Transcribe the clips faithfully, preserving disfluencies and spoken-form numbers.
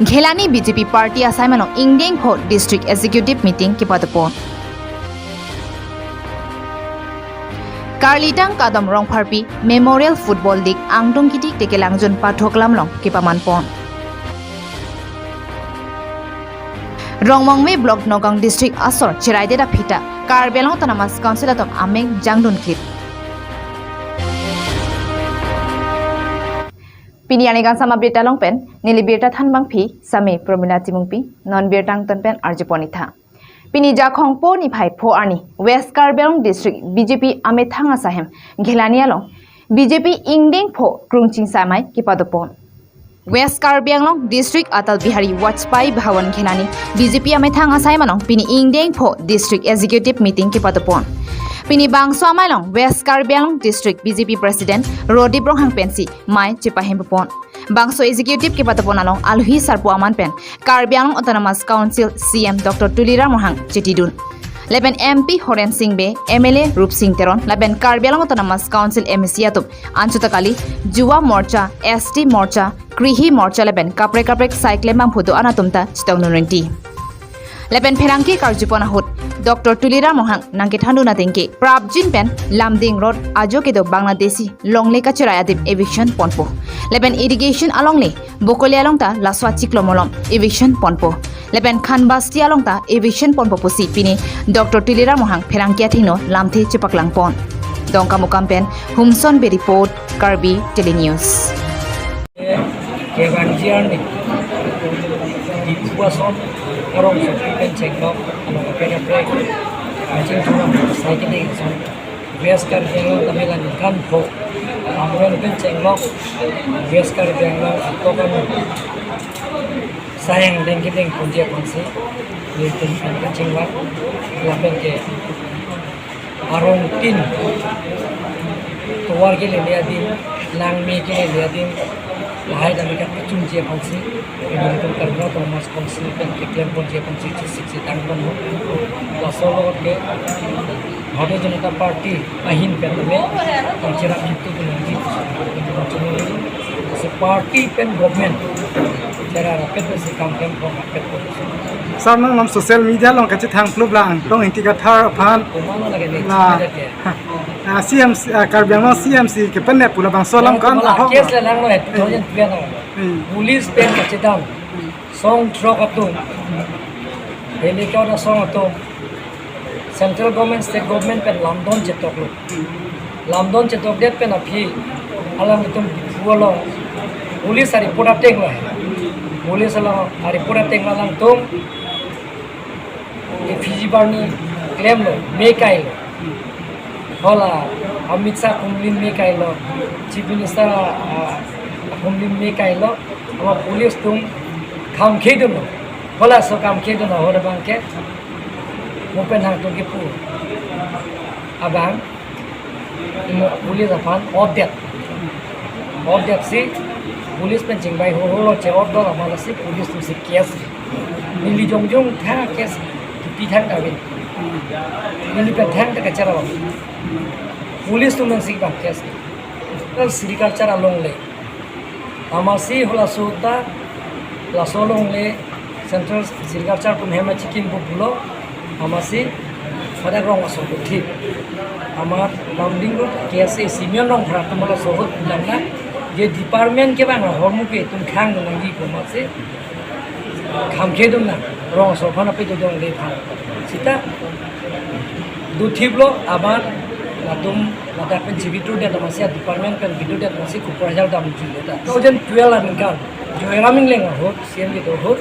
Ghelani B J P party asai along ingdeng pho district executive meeting kepadopon. Karlitang Kadom Rongpharpi Memorial Football League angtung kitik te kelangjun pathoklam along kepamanpon. Rongmongve Block Nagaon District asor cheraide aphita Karbi Anglong Autonomous Council atum amek jangdun kit. Pini arni kangsam birta along pen neli birta thanbangpi Sami Promila Timungpi, non birta angton pen arjupon itha. Pini Jakhong po niphai pho arni West Karbi Anglong District B J P amethang asai hem Ghelani along B J P ingdeng pho krungching samai kepadopon. West Karbi Anglong District Atal Bihari Vajpayee Bhawan Ghelani B J P amethang asai along pini ingdeng pho district executive meeting kepadopon. Pini bangso amei along West Karbi Anglong District B J P President Rodip Ronghang pensi mei chepahempon. Bangso executive kepadopon along alohi sarpo aman pen Karbi Anglong Autonomous Council C E M Doctor Tuliram Ronghang chetidun. Lapen M P Horen Sing Bey, M L A Rupsing Teron, lapen Karbi Anglong Autonomous Council M A C atum anchot ta kali, Yuva Morcha, S T Morcha, Krishi Morcha lapen kaprek kaprek sai klembang phutu anatum ta chetongdun rinti. Lapen pherangke karjupon ahut Doctor Tuliram Ronghang nangkethandun ateng ke prapjin pen Lumding Road ajo kedo Bangladeshi longle kacherai adim eviction ponpo. Lapen irrigation alongle Bokoli along ta laso achiklo malom eviction ponpo. Lapen Khanbasti along ta eviction ponpo pusi pini Doctor Tuliram Ronghang pherangke athengno lamthe chepaklangpon. Dongkamukam pen Humson Bey report, Karbi Tele News. Kevang jiar ni di kuason arong sopi pen chenglok along kaprek kaprek kachingthum sai kedeng ason West Karbi Anglong ta mela ningkan pho amren pen chenglok West Karbi Anglong atokan sayang deng kedeng ponji aphansi nelitum pen kachingvai lapen ke arong tin tovar kelele adim, langme kelele adim lahai dam kachingvai chunji aphansi nelitum Karbi Anglong Autonomous Council pen keklem ponji aphansi chesik chetangpon ho. Laso along ke Bharatiya Janata Party ahin pen tame kangcherap hitu penangji. So party pen government chera rapet pensi kam klem pon rapet pon. Sir, nangli social media along kachethang plup lang tong Ingti Kathar aphan. Komano lagi ni la chuma ke. Ah, C M C, ah, Karbi Anglong C M C kepen ne pu labangso alam kan. Mala ahok case le lang lo, eh, two thousand twelve lo. Hmm. Police pen kachedam. Song throk atum. Helicopter song atum. Central government, state government pen lamdon chetoklo. Lamdon chetokdet pen aphi alanglitum Diphu along police a-report ateng lo. Police along a-report ateng lo alangtum effigy barni klemlo, me kailo. Hala Amit Shah akumlim me kailo, Chief Minister, ah, akumlim me kailo, ama police atum kam khedunlo. Hala laso kam khedun ahut abang ke mo pen hangtum kepu abang, imo police aphan order det. Order detsi police pen chingvai ho ho lo che-order lo, amatsi police atumsi case. Neli jongjong tha case kipi thangta ave. Neli pen thangta kachera lo. Police atum nangsi bang case. Kal sericulture alongle. Amatsi halaso ta laso alongle Central Sericulture atum hem achikim pu pulo, amatsi pada rong asor puthip. Amat Lumding Road K S A Simeon Rongphar atum halaso ahut pulang na, je department kevang ahormu ke itum khang nangji pu amatsi kam khedun na, rong asor aphan ape dodong le aphan. Seta dothiplo amat latum ladak pen chibitrudet amatsi department pen bitrudet amatsi kukur ajal damjule ta. Two thousand twelve aningkan Joyram Engleng ahut, C M kedo ahut,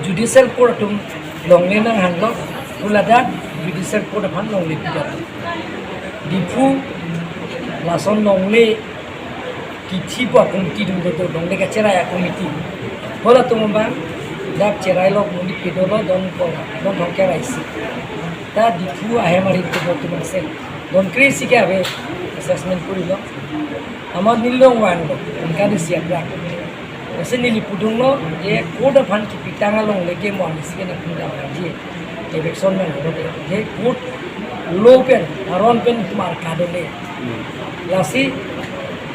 judicial court atum longle nanghanlo, pu ladak judicial court aphan longle pidet. Diphu lason longle kithi pu a-committee atum kedo, longle kacherai a-committee. Halatum abang dak cherailo, monit kedo lo, don ko, don thong kerai si. Ta Diphu ahem arit kedo atum anse don kre-isi ke ave assessment kurilo. Amat neli long vanglo, aningkan isi aphrang. Lasi neli pudunlo, je court aphan kipitang alongle ke mo ansi ke nangpudam nangji. Eviction nang lo de. Je court law pen, aron pen kumar kadole. Lasi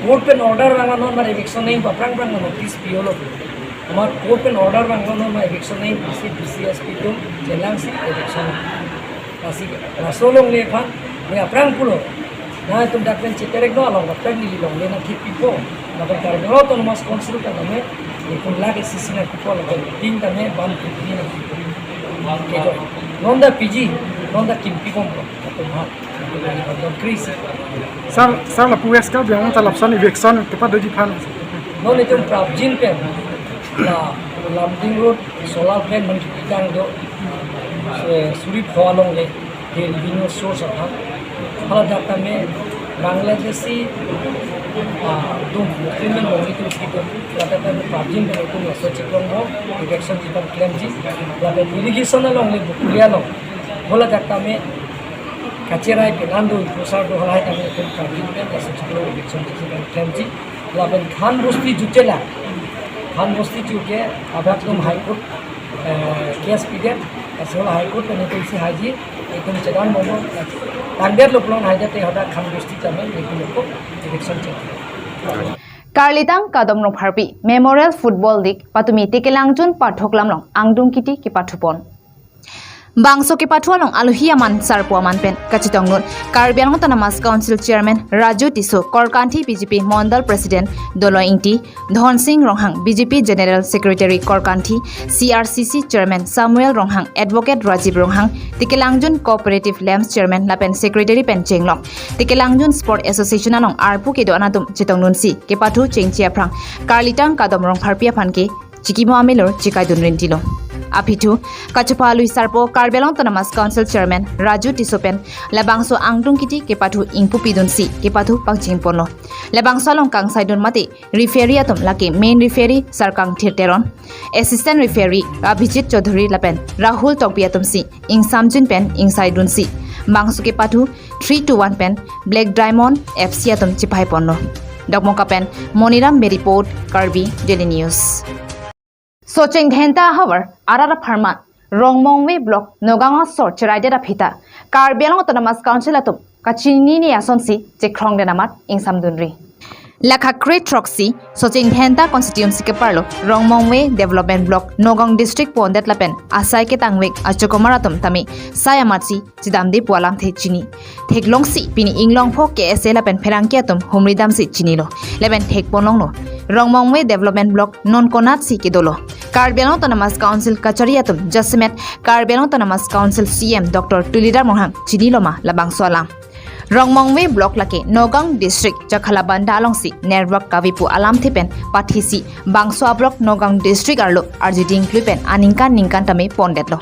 court pen order vang non mar eviction nang aphrang aphrang notice pilo. Amar court pen order vanglo, non ma eviction nangji pusi D C S P atum chelangsi eviction. Lasi laso alongle aphan ne aphrang pulo, nanglitum dak pen chetereknon, along dak pen neli longle nangkepipo. Lapen Karbi Anglong Autonomous Council ta tame, ne kum lake sisi nangpipo, lapen tin tame ban pini nangpipo. Kejo. Non ta P G, non ta kimpibomlo. Atum ha. Atum ha. Atum kri si. Sir, sir, lapu west Karbi Anglong ta lapuson eviction kepadoji aphan. Non itum prapjin pen. La Lumding Road, solar plant man kipitang do. Eh, suri pho alongle. Ke revenue source aphan. Hala dak tame Bangladeshi, ah, atum, Muslim along itum kitum. Hala dak tame prapjin pen itum laso chiklong ho, eviction chiton klemji. Lapen irrigation alongle Bokolia along. Hala dak tame kacherai pen ando ipu sar do, halahai tame itum prapjin pen laso chiklong eviction chiton klemji. Lapen Khan Bosti jutela. Khan Bosti juke abang atum High Court, eh, case pidet. Asol High Court pen itum si haji, itum chedan momo. Tangdet lo pulang haji te hadak Khan Bosti tame itum ko eviction chet. Karlitang Kadom Rongpharpi Memorial Football League patumi Tekelangjun Pathoklam along angdung kiti kepathupon. Bangso kepathu along alohi aman sarpo aman pen kachetongdun Karbi Anglong Autonomous Council Chairman Raju Tisso, Korkanthi B J P Mondol President Doloi Ingti, Dhonsing Ronghang, B J P General Secretary Korkanthi, C R C C Chairman Samuel Ronghang, Advocate Rajiv Ronghang, Tekelangjun Cooperative Lamps Chairman lapen Secretary pen chenglok Tekelangjun Sport Association along arpu kedo-an atum chetongdunsi kepathu chengche aphrang Karlitang Kadom Rongpharpi aphan ke chikimo amelur chikaidun rintilo. Aphi thu, kachepalui sarpo Karbi Anglong Autonomous Council Chairman Raju Tisso pen labangso angdung kiti kepathu ingpupidunsi kepathu pangchingponlo. Labangso along kangsaidun mate referee atum lake main referee Sarkang Thir Teron, assistant referee Abhijit Chaudhary lapen Rahul Tokbi atumsi ingsamjin pen ingsaidunsi bangso kepathu three to one pen Black Diamond F C atum chepaiponlo. Dokmoka pen Moniram Bey report, Karbi Daily News. Socheng Dhenta ahavar arat apharman Rongmongve Block Nagaon asor cheraidet aphi ta Karbi Anglong Autonomous Council atum kachinine asonsi chekrongdet amat ingsamdunri. Lakha kre throksi Socheng Dhenta constituency keparlo Rongmongve Development Block Nagaon District pondet lapen asai ketangvek achokomar atum tame sai amatsi chedamde pu alamthe chini theklongsi pini inglongpho K S A lapen pherangke atum humridamsi chinilo lapen thekponlonglo Rongmongve Development Block non konatsi kedolo. Karbi Anglong Autonomous Council kachari atum jasemet Karbi Anglong Autonomous Council C M Doctor Tuliram Ronghang chiniloma labangso alam. Rongmongve Block lake Nagaon District Jakhalabanda alongsi network kave pu alamthe pen pathisi bangso a-block Nagaon District arlo arjuding klui pen aningkan ningkan tame pondetlo.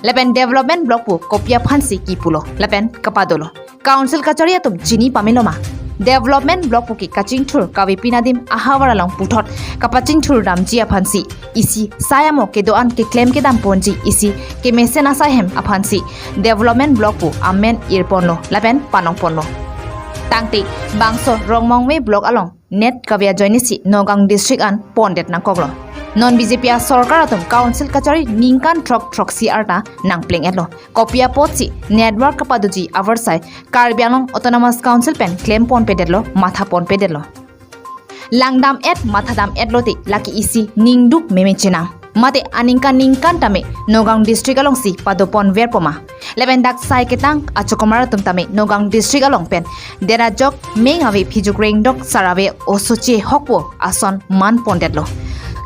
Lapen development block pu kopi aphansi kipulo lapen kapadolo. Council kachari atum chini pameloma. Development block pu ke kachingthur kave pin adim ahavar along puthot kapachingthur damji aphansi isi sai amo kedo-an keklem kedamponji isi kemesen asai hem aphansi development block pu amen irponlo lapen panongponlo. Tangte bangso Rongmongve Block along net kave ajoinesi Nagaon District an pondet nangkoklo. Non B J P asorkar atum council kachari ningkan throk throksi arta nangpleng-etlo. Kopi apotsi network kapadoji avarsai Karbi Anglong Autonomous Council pen klemponpedetlo, mathaponpedetlo. Langdam-et mathadam-etlo te lake isi ningduk meme chenang. Mate aningkan ningkan tame Nagaon District alongsi padoponverpoma. Lapen dak sai ketang achokomar atum tame Nagaon District along pen derajok meng ave phijuk rengdok sar ave oso chehokpo ason manpondetlo.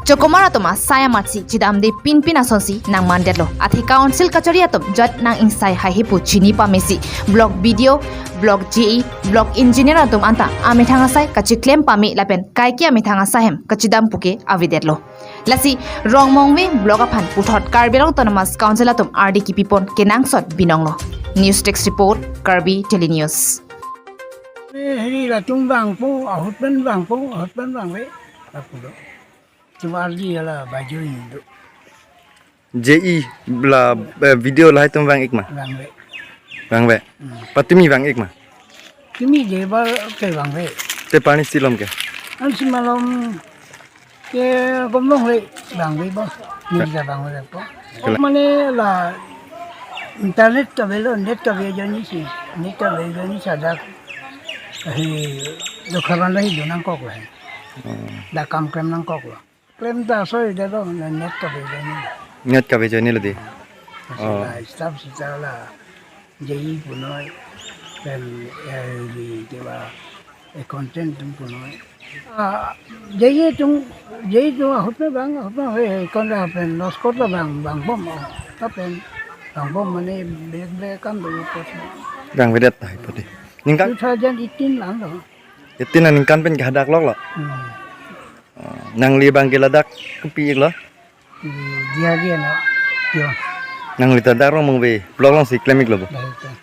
Chokomar atum asai amatsi chedamde pinpin asonsi nangmandetlo. Athe council kachari atum jat nang-ingsai haihe pu chini pamesi block B D O, block J E, block engineer atum anta amethang asai kachiklem pame lapen kaike amethang asai hem kachedam puke avedetlo. Lasi Rongmongve Block aphan puthot Karbi Anglong Autonomous Council atum ardi kipipon kenangsot binonglo. News Desk Report, Karbi Daily News. Eh, hiri latum vangpo, ahut pen vangpo, ahut pen vangve. Lapulo. Cuma ardi ala baju indo. J E la, eh, B D O lahai atum vang-ik ma? Vangve. Vangve. Hmm. Patumi vang-ik ma? Tumi je ba ke vangve. Te pani silom ke? Ansi malom ke gomlong le vangve ba. Ni ja vangve po. Kela- Mane la internet kavelo, net kave ajoinesi. Net kave ajoinesi dak. Hi, dokharan la hi do nangkoklo. Hmm. Dak kam klem nangkoklo. Klem ta asoi det lo, na net kave ajoine. Net kave ajoine lo dei. Asoi Oh. la staff sita la J E punoi, pen L D kiba accountant atum punoi. Ah, J E atum, J E atum ahut abang, ahut abang, eh, account abang pen loss kot abang, vangbom, oh, ta pen vangbom mane bek bek kam do kot. Vangvedet tahai pute. Ningkan? Two thousand eighteen lang lo. Eighteen aningkan pen kehadak lok lo. Hmm. Oh, nangli abang ke ladak kopi-ik lo? Di dia dia na. Yo. Nangli ta dak Rongmongve block alongsi klem-ik lo bo. Baik ta.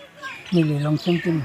Neli Longsing atum.